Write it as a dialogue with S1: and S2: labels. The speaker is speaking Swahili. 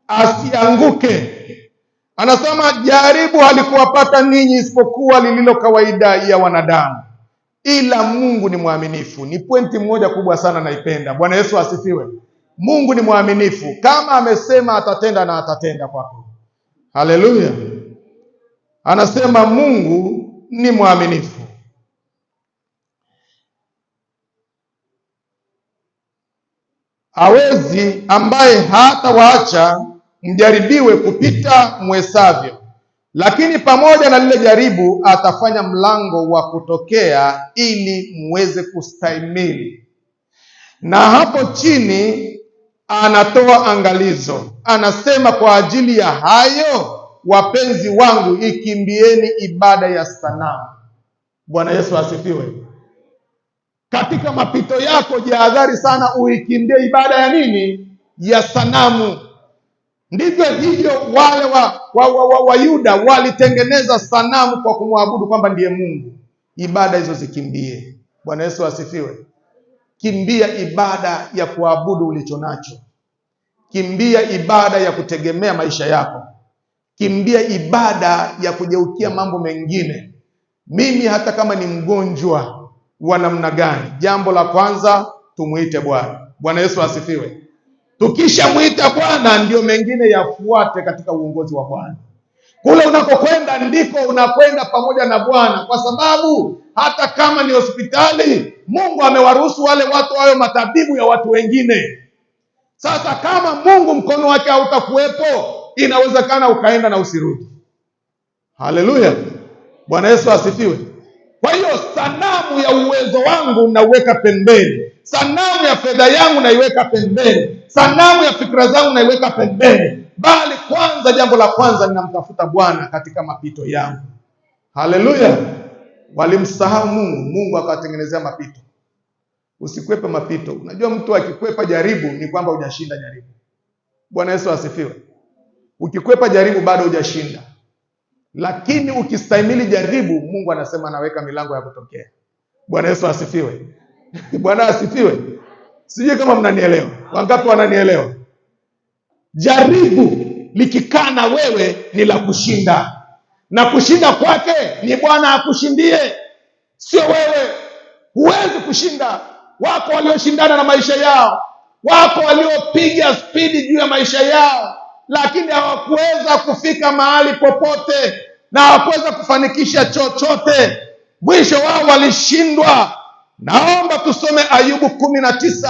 S1: Asianguke. Anasema jaribu halikuwapata ninyi isipokuwa lililo kawaida ya wanadamu, ila Mungu ni mwaminifu. Ni pointi moja kubwa sana naipenda. Bwana Yesu asifiwe. Mungu ni mwaminifu, kama amesema atatenda na atatenda kwako. Haleluya! Anasema Mungu ni mwaminifu. Hawezi ambaye hatawaacha mjaribiwe kupita mwesavyo, lakini pamoja na lile jaribu atafanya mlango wa kutokea ili muweze kustahimili. Na hapo chini anatoa angalizo, anasema kwa ajili ya hayo, wapenzi wangu, ikimbieni ibada ya sanamu. Bwana Yesu asifiwe. Katika mapito yako jihadhari sana, uikimbie ibada ya nini? Ya sanamu. Ndivyo hivyo wale wa Yuda walitengeneza sanamu kwa kumwabudu kwamba ndiye Mungu. Ibada hizo zikimbie. Bwana Yesu asifiwe. Kimbia ibada ya kuabudu ulicho nacho. Kimbia ibada ya kutegemea maisha yako. Kimbia ibada ya kugeukia mambo mengine. Mimi hata kama ni mgonjwa wa namna gani, jambo la kwanza tumuite Bwana. Bwana Yesu asifiwe. Tukishamwita Bwana, ndio mengine yafuate katika uongozi wa Bwana. Kule unakokwenda ndiko unakwenda pamoja na Bwana, kwa sababu hata kama ni hospitali, Mungu amewaruhusu wale watu wawe matabibu ya watu wengine. Sasa kama Mungu mkono wake hautakuwepo, inawezekana ukaenda na usirudi. Haleluya, Bwana Yesu asifiwe. Kwa hiyo sanamu ya uwezo wangu nauweka pembeni, sanamu ya fedha yangu naiweka pembeni, sanamu ya fikra zangu naiweka pembeni, bali kwanza, jambo la kwanza, ninamtafuta Bwana katika mapito yangu. Haleluya! Walimsahau Mungu, Mungu akawatengenezea mapito. Usikwepe mapito. Unajua, mtu akikwepa jaribu ni kwamba hujashinda jaribu. Bwana Yesu asifiwe. Ukikwepa jaribu bado hujashinda, lakini ukistahimili jaribu, Mungu anasema anaweka milango ya kutokea. Bwana Yesu asifiwe. Bwana asifiwe. Sijui kama mnanielewa. Wangapi wananielewa? Jaribu likikaa na wewe ni la kushinda, na kushinda kwake ni Bwana akushindie, sio wewe. Huwezi kushinda. Wako walioshindana na maisha yao, wako waliopiga spidi juu ya maisha yao, lakini hawakuweza kufika mahali popote na hawakuweza kufanikisha chochote. Mwisho wao walishindwa. Naomba tusome Ayubu 19.